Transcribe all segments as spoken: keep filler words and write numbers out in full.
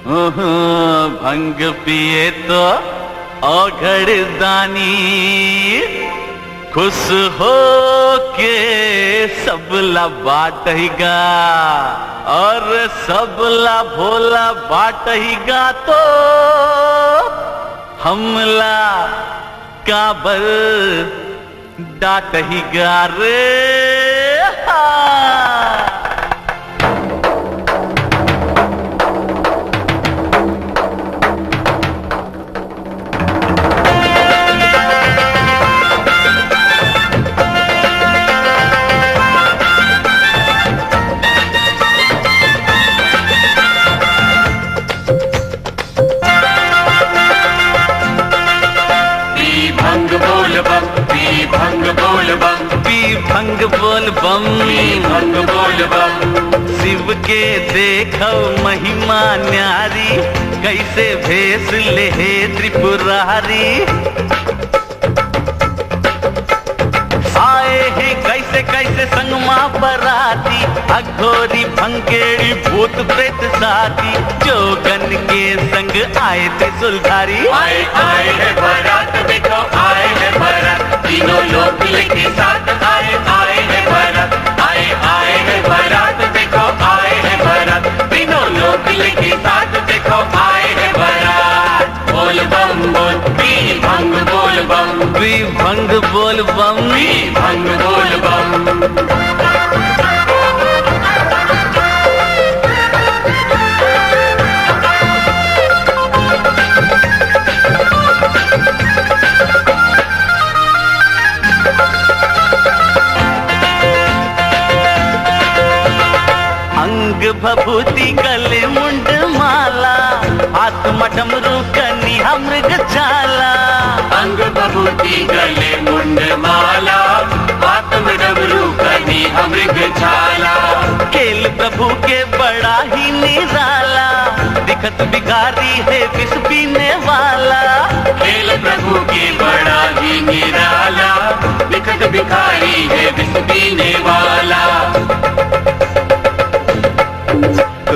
ओहो, भंग पिए तो औघड़ दानी, खुश हो के सबला बाटही गा, और सबला भोला बाटही गा तो हमला काबर डाटही गा रे। हा। पी भंग बोल बम, पी भंग बोल बम, पी भंग बोल बम, पी भंग बोल बम। शिव के देखव महिमा न्यारी, कैसे भेष लेहे त्रिपुरारी। आए हे कैसे कैसे संग मा बराती, अघोरी भंगेड़ी भूत प्रेत साथी, जोगन के संग आए त्रिशूलधारी। आए, आए हे बरात देखो, आए हे बरात, तीनों लोक लेके साथ आए, आए हे बरात, आए, आए हे बरात देखो, आए हे बरात, तीनों लोक लेके साथ देखो, आए हे बरात। बोल बम बोल, पी भंग बोल बम। पी भंग बोल बम। पी भंग बोल बम। अंग भभूति गले मुंड माला, हाथ म डमरू कनी ह मृग छाला। अंग भभूति गले मुंड माला, हाथ म डमरू कनी ह मृग छाला। खेल प्रभु के बड़ा ही निराला, दिखत भिखारी हे विष पीने वाला। खेल प्रभु के बड़ा ही निराला, दिखत भिखारी हे विष पीने वाला।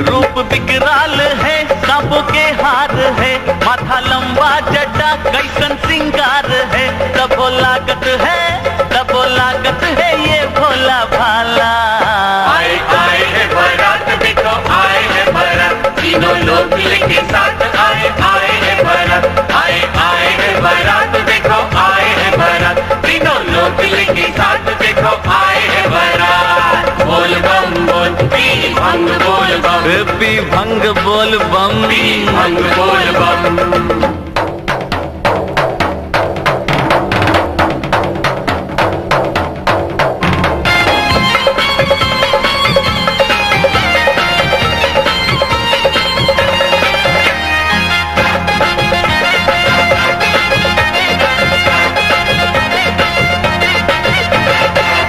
रूप विकराल हे, सांपों के हार हे, माथा लंबा जटा कैसन सिंगार हे, तभो लागत हे, तभो लागत हे ये भोला भाला। आए, आए हे बरात देखो, आए हे बरात, तीनों लोक लेके साथ आए, आए हे बरात, आए, आए हे बरात देखो, आए हे बरात, तीनों लोक लेके साथ देखो, आए हे बरात। बोल बम बोल, पी भंग बोल बम। ए, पी भंग बोल बम। पी भंग बोल बम।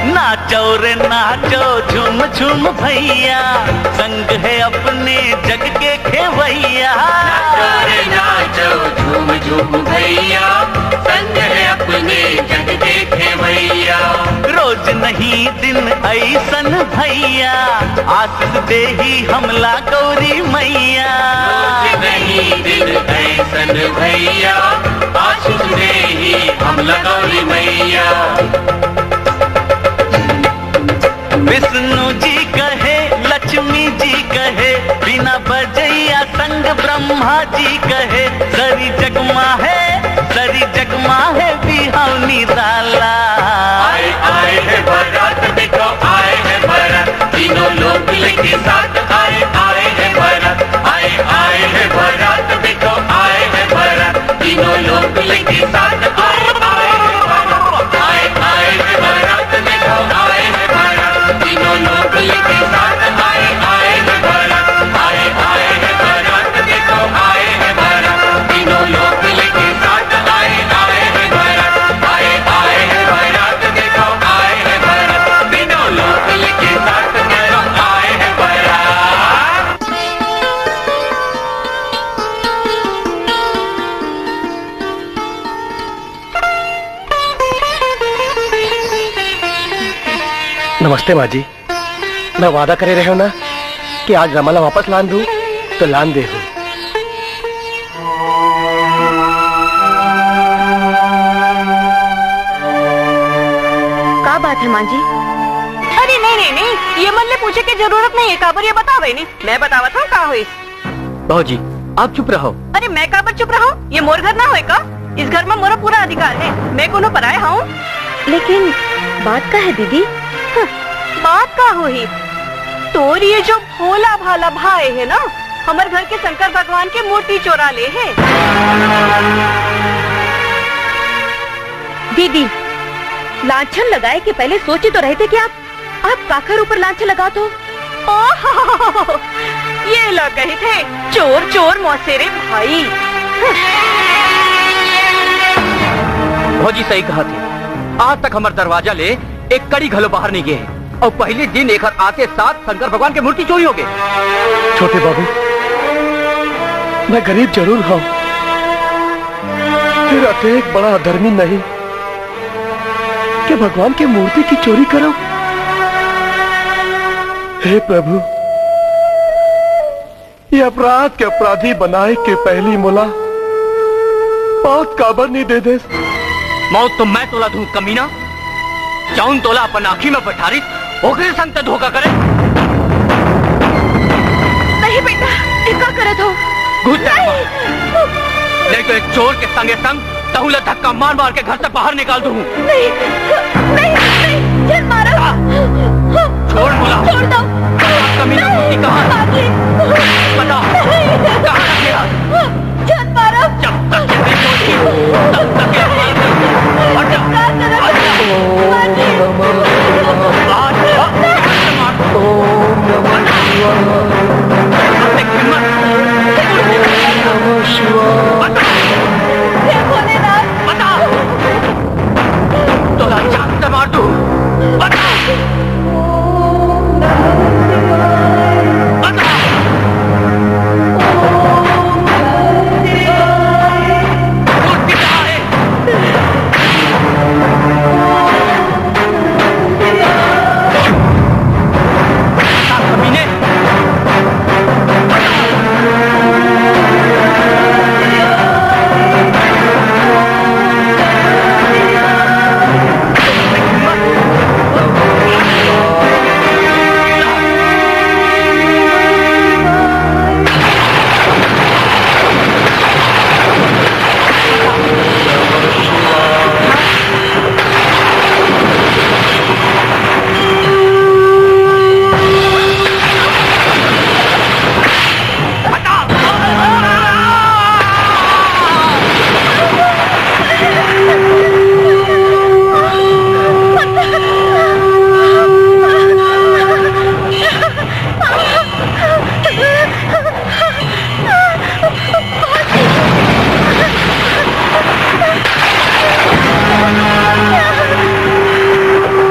नाचो रे नाचो, झूम झूम भैया, संग हे अपने जग के खेवैया। नाचो रे नाचो, झूम झूम भैया, संग हे अपने जग के खेवैया। रोज नहीं दिन ऐसन भैया, आशीष देही हमला गौरी मैया। रोज नहीं दिन ऐसन भैया, आशीष देही हमला गौरी मैया। विष्णु जी कहे, लक्ष्मी जी कहे, बीना बजैया संग ब्रह्मा जी कहे, सरी जगमा हे, सरी जगमा हे बिहाव निराला। आए, आए हे बरात देखो, आए हे बरात, तीनों लोक लेके साथ आए, आए हे बरात, आए, आए हे बरात देखो, आए हे बरात, तीनों लोक लेके साथ आए, आए हे बरात, आए, आए हे बरात देखो, आए हे बरात, तीनों लोक लेके साथ आए, आए हे बरात, आए, आए हे बरात देखो, आए हे बरात, तीनों लोक लेके साथ आए, आए हे बरात, आए, आए हे बरात देखो, आए हे बरात, तीनों लोक लेके साथ करो, आए हे बरात। नमस्ते माँ जी, मैं वादा करे रहे हूँ ना कि आज रमा ला वापस लान दूँ, तो लान दे हूँ। का बात हे माँ जी? अरे नहीं, नहीं, नहीं, ये मन ले पूछे के जरूरत नहीं हे, काबर ये बतावे नहीं, मैं बतावत हूँ का होइस। भौजी, आप चुप रहो। अरे मैं काबर चुप रहो, ये मोर घर ना होय का? इस घर में मोरा पूरा अधिकार हे, मैं कोनो पराया हूँ? लेकिन बात का हे दीदी? हं, बात का होही? तोर ये जो भोला भाला भाई हे ना, हमर घर के शंकर भगवान के मूर्ति चोरा ले हे। दीदी, लांछन लगाए के पहले सोचे तो रहिते कि आप, आप काखर ऊपर लांछन लगात हो? ओहो, ये ला कहिथे चोर, चोर मौसेरे भाई। भौजी सही कहथे, आज तक हमर दरवाजा ले एक कड़ी घलो बाहर नहीं गे हे। अउ पहली दिन एकर आते साथ शंकर भगवान के मूर्ति चोरी हो गे। छोटे बाबू, मैं गरीब जरूर हूँ, फिर अतेक बड़ा अधर्मी नहीं कि भगवान के मूर्ति की चोरी करूं। हे प्रभु, ये अपराध के अपराधी बनाए के पहली मोला मौत काबर नहीं दे देस? मौत तो मैं तोला दूं, कमीना। जौन तोला अपन आँखी में बठारिस, ओकरे संग ते धोखा करे। नहीं बेटा, ये का करत हो? घुस जा। नहीं। नहीं तो एक चोर के संगे संग तहूं ला धक्का मार मार के घर से बाहर निकाल दूं। नहीं, नहीं, नहीं, झन मारो। छोड़ मोला। छोड़ दो। कमीना, नहीं, मूर्ति कहाँ हे? माँ जी। बता। नहीं। कहाँ रखे हस? झन मारो। जब तक ये नहीं छोड़ती, तब तक ये मार दूं। हट जा। क्या करत हो? माँ जी। आज, आज, आज मार दूं। ओम नमः शिवाय। बता। हे भोलेनाथ। बता। तोला जान से मार दूं। बता। बता।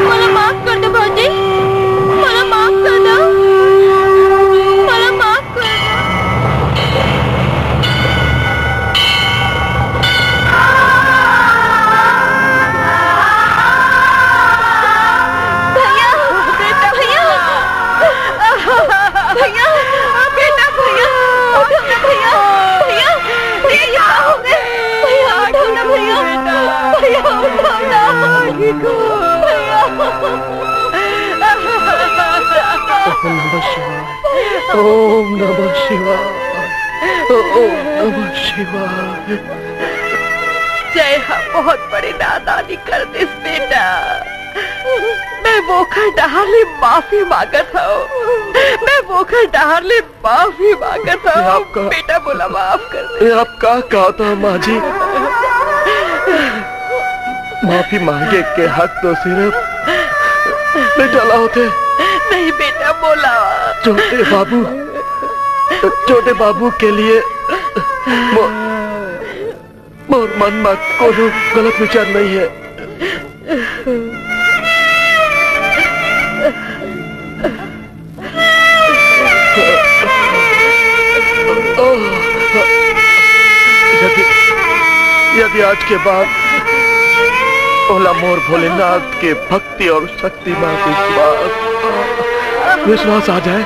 मोला माफ कर दो भौजी, मोला माफ कर दो, मोला माफ कर दो। भैया, भैया, भैया, बेटा, भैया, उठो ना भैया, भैया, भैया, ये क्या हो गए? भैया, उठो ना भैया, भैया, उठो ना, भैया। ओम नमः शिवाय, ओम नमः शिवाय, ओम नमः शिवाय। जय हा बहुत बड़े नादानी कर दिस बेटा। मैं वोखर डहार ले माफी मांगत हूँ, मैं वोखर डहार ले माफी मांगत हूँ। आपका बेटा मोला माफ कर दे। ये आप का कहा था माँ जी? माफी मांगे के हक तो सिर्फ बेटा ला होथे। नहीं बेटा, मोला। छोटे बाबू, छोटे बाबू के लिए मो-, मोर मन म कोनो गलत विचार नहीं है। यदि, यदि आज के बाद ओला मोर भोलेनाथ के भक्ति और शक्ति में विश्वास, विश्वास आ जाए,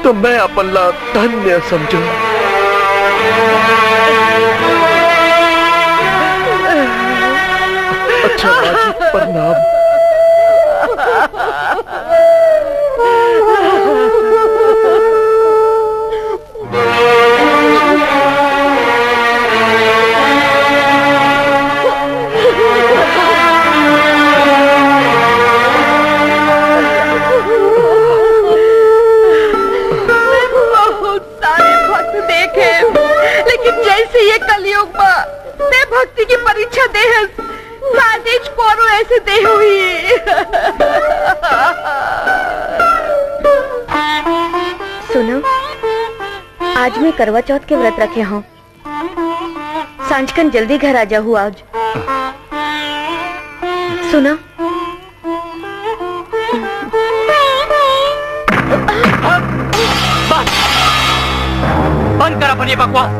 तो मैं अपन ला धन्य समझूं। क्षमा जी, प्रणाम। मैं बहुत सारे भक्त देखे, लेकिन जैसे ये कलयुग में मैं भक्ति की परीक्षा दे हस, मैं देश कोरो ऐसे दे हुई। सुनो, आज मैं करवा चौथ के व्रत रखे हूँ। सांझकन जल्दी घर आ जाहू आज। सुना। बस। बंद कर अपन ये बकवास।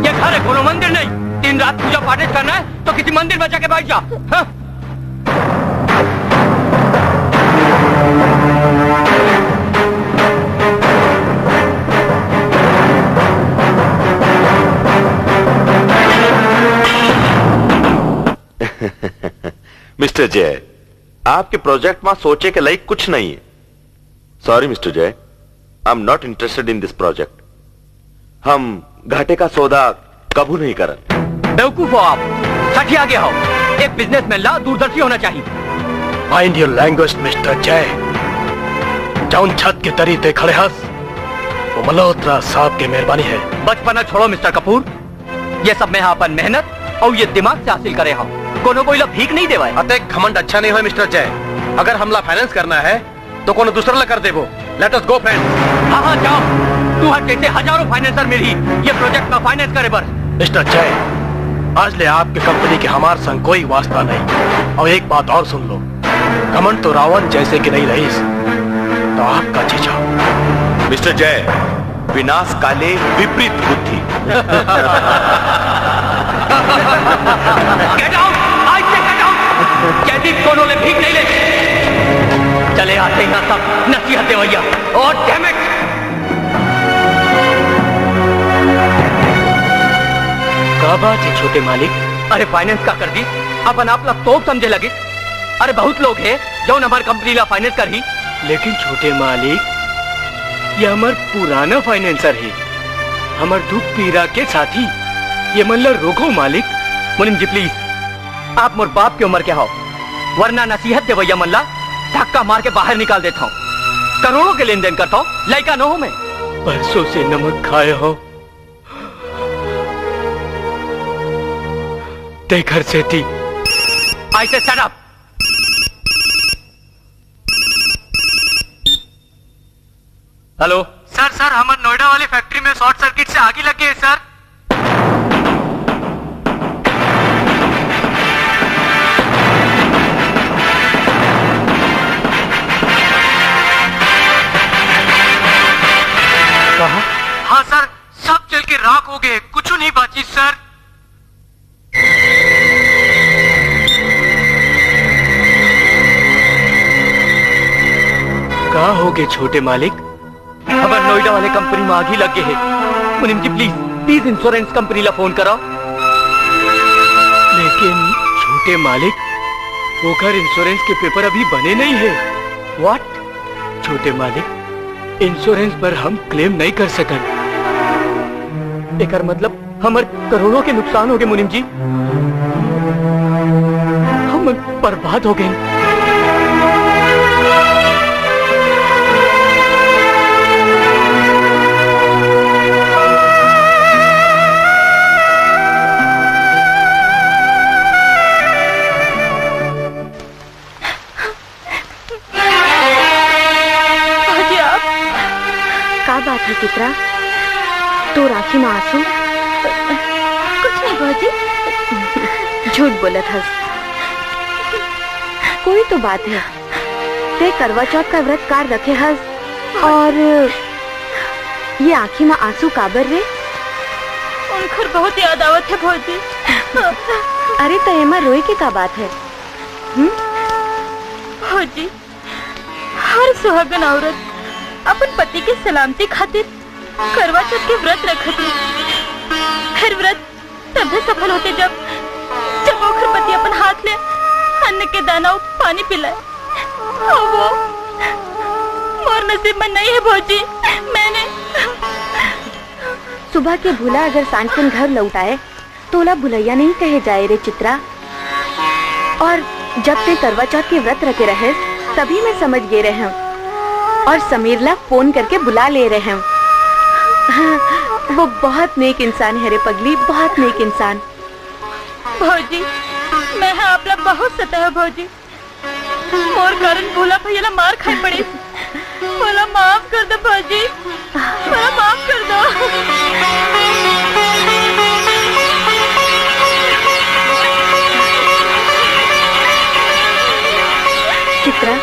ये घर है, कोनो मंदिर नहीं। दिन रात पूजा पाठ करना है तो किसी मंदिर में जाके बैठ जा। हाँ? मिस्टर जय, आपके प्रोजेक्ट में सोचे के लायक कुछ नहीं है। Sorry, Mister Jay, I am not interested in this project. हम घाटे का सौदा कभू नहीं करन। बेवकूफ हो आप, सठिया गया हो। एक बिजनेसमैन ला दूरदर्शी होना चाहिए। Mind your language, मिस्टर जय। जौन छत के तरी ते खड़े हस, वो मल्होत्रा साहब के मेहरबानी है। बचपना छोड़ो, मिस्टर कपूर। ये सब मैं अपन मेहनत और ये दिमाग से हासिल करे हूँ। कोनो कोई ला भीख नहीं देवाए। अतेक घमंड अच्छा नहीं होय, मिस्टर जय। अगर हमला फाइनेंस करना है, तो कोनो दूसरा ला कर देबो। Let us go, friends। हाँ, हाँ, जाओ। तू हर जैसे हजारों फाइनेंसर मिलही ये प्रोजेक्ट का फाइनेंस करे बर। मिस्टर जय, आज ले आपके कंपनी के हमार संग कोई वास्ता नहीं। और एक बात और सुन लो, घमंड तो रावण जैसे कि नहीं रहीस, तो आप का चीज हो। मिस्टर जय, विनाश काले विपरीत बुद्धि। Get out! I say get out! जैदीप कोनो ले भीख नहीं ले। चले आते यहाँ सब नसीहत देवैया। और damn it! का बात है छोटे मालिक? अरे फाइनेंस का कर दी, अपन आप ला तोप समझे लगे। अरे बहुत लोग है जौन हमार कंपनी ला फाइनेंस करही। लेकिन छोटे मालिक, ये हमार पुराना फाइनेंसर है, हमार दुख पीड़ा के साथी। ये मन ला रोको मालिक। मुनीम जी प्लीज, आप मोर बाप के उम्र के हो, वरना नसीहत देवैया मन ला धक्का मार के बाहर निकाल देता हूँ। करोड़ों के लेन देन करता हूँ, लइका न हो मैं। परसों से नमक खाए हो, तेखर सेती। I say shut up। Hello. Sir, sir, हमर नोएडा वाली फैक्ट्री में शॉर्ट सर्किट से आगी लग गई है, सर। कहा? हाँ, सर, सब जल के राख हो गए, कुछ नहीं बाची, सर। का हो गए छोटे मालिक? हमार नोएडा वाले कंपनी में आगी लग गए है। मुनीम जी, प्लीज, प्लीज इंश्योरेंस कंपनी ला फोन करो। लेकिन छोटे मालिक, ओकर इंश्योरेंस के पेपर अभी बने नहीं है। What? छोटे मालिक, इंश्योरेंस पर हम क्लेम नहीं कर सकन। एकर मतलब हमर करोड़ों के नुकसान हो गए मुनीम जी, हम बर्बाद हो गए। भौजी, आप? का बात है चित्रा? तोर आँखी में आंसू? कुछ नहीं भौजी। झूठ बोलत हस। कोई तो बात है। ते करवा चौथ का व्रत काबर रखे हस और ये आँखी में आंसू काबर रे? उनकर बहुत याद आवत है भौजी। अरे तो एमा रोए के का बात है? हम्म? भौजी, हर सुहागन औरत अपन पति के सलामती खातिर करवा चौथ के व्रत रखत हे। हर व्रत तभे सफल होथे जब, जब ओखर पति अपन हाथ ले अन्न के दाना अउ पानी पिलाए। अउ वो मोर नसीब में नहीं है भौजी। मैंने सुबह के भूला अगर सांझ के घर लौट आए, तोला भुलैया नहीं कहे जाए रे चित्रा। और जब ते करवा चौथ के व्रत रखे रहे, तभी मैं समझ गए रहे हूँ। और समीर ला फोन करके बुला ले रहे हूँ। हाँ, वो बहुत नेक इंसान है रे पगली, बहुत नेक इंसान। भौजी, मैं हा आपला बहुत सताया भौजी। मोर कारण भोला भैया ला मार खाए पड़े। मोला माफ कर दो भौजी, मोला माफ कर दो। चित्रा,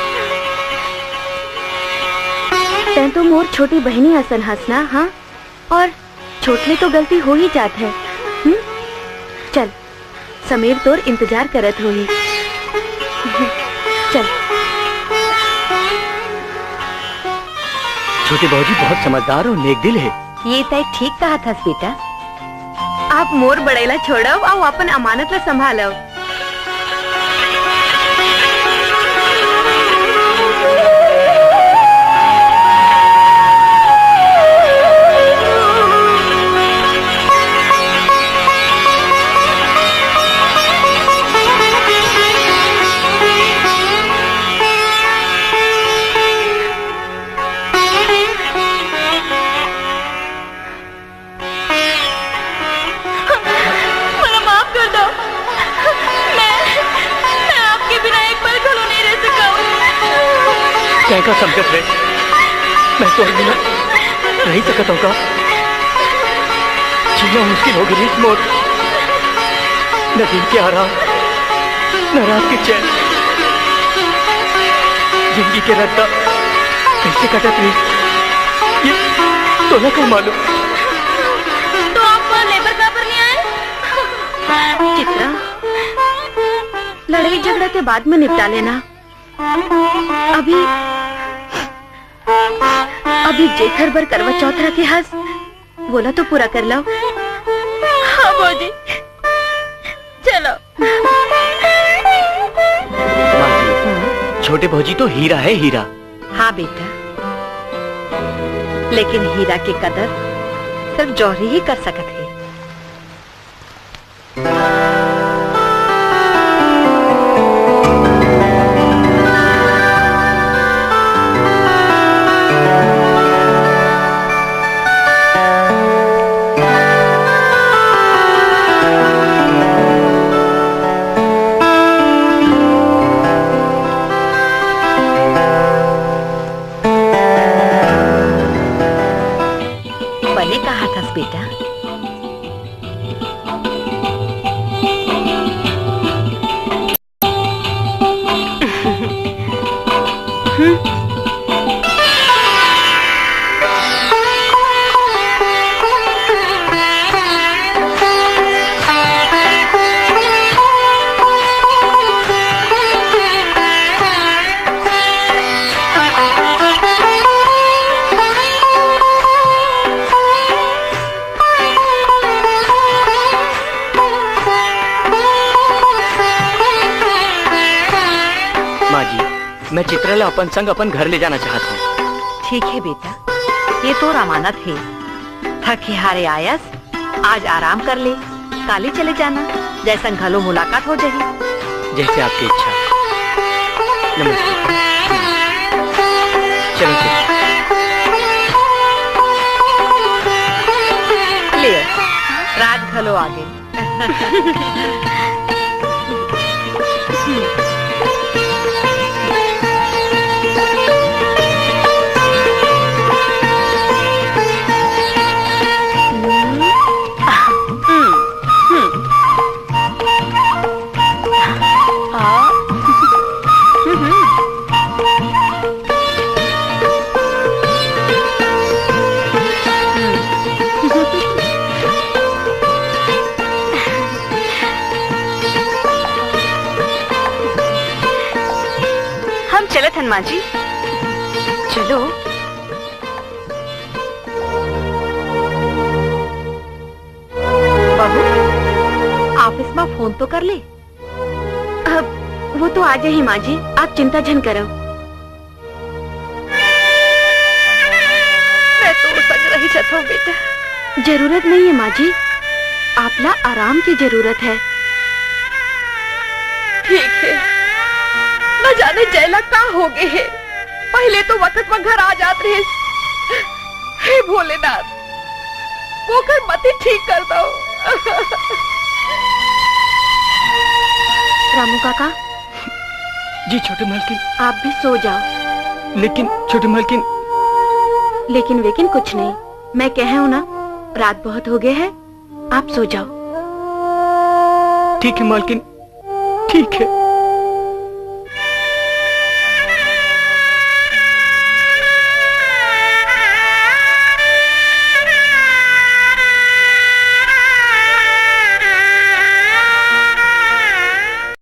तैं तो मोर छोटी बहिनी असन हस ना, हाँ? और छोट ले तो गलती हो ही जात है। हम्म? चल, समीर तोर इंतजार करत होही। चल। छोटे भौजी बहुत समझदार अउ नेक दिल है। ये तय ठीक कहा थस बेटा। आप मोर बड़ाई ला छोड़व अउ अपन अमानत ला संभालव। मोला माफ कर दो। मैं, मैं आपके बिना एक पल घलो नहीं रह सकूं। तैं का समझत रे? मैं तोर बिना रह सकत हूँ का? जीना मुश्किल हो गई मोर। न दिन के आराम, न रात के चैन। जिंदगी के रद्दा कैसे कटत रही, ये तोला का मालूम? तो आप वहाँ लेबर काबर नहीं आए? चित्रा, लड़ाई झगड़ा के बाद में निपटा लेना। अभी, अभी जेखर बर करवा चौथ रखे हस, वोला तो पूरा कर लो। हाँ भौजी, चलो। माँ जी, छोटे भौजी तो हीरा है, हीरा। हाँ बेटा, लेकिन हीरा के कदर सिर्फ जौहरी ही कर सकत है। बने कहा थस बेटा। माँ जी, मैं चित्रा ला अपन संग अपन घर ले जाना चाहत हूँ। ठीक है बेटा, ये तोर अमानत है। थके हारे आयस, आज आराम कर ले, काली चले जाना, जैसन घलो मुलाकात हो जाही। जैसे आपकी इच्छा। नमस्ते। चलो, चलो। ले, राज घलो आगे। हम चलत हन माँ जी। चलो। बहू, office में phone तो कर ले। अब वो तो आ जाही माँ जी, आप चिंता झन करव। मैं तो संग रही जाता हूँ बेटा। जरूरत नहीं है माँ जी, आपला आराम की जरूरत है। ठीक है, न जाने जयला का हो गए है। पहले तो वक्त में घर आ जात रहे। हे भोलेनाथ, ओकर मति ठीक कर दो। रामू काका। जी छोटे मालकिन। आप भी सो जाओ। लेकिन छोटे मालकिन। लेकिन वेकिन कुछ नहीं, मैं कहे हूँ ना, रात बहुत हो गए है, आप सो जाओ। ठीक है मालकिन, ठीक है।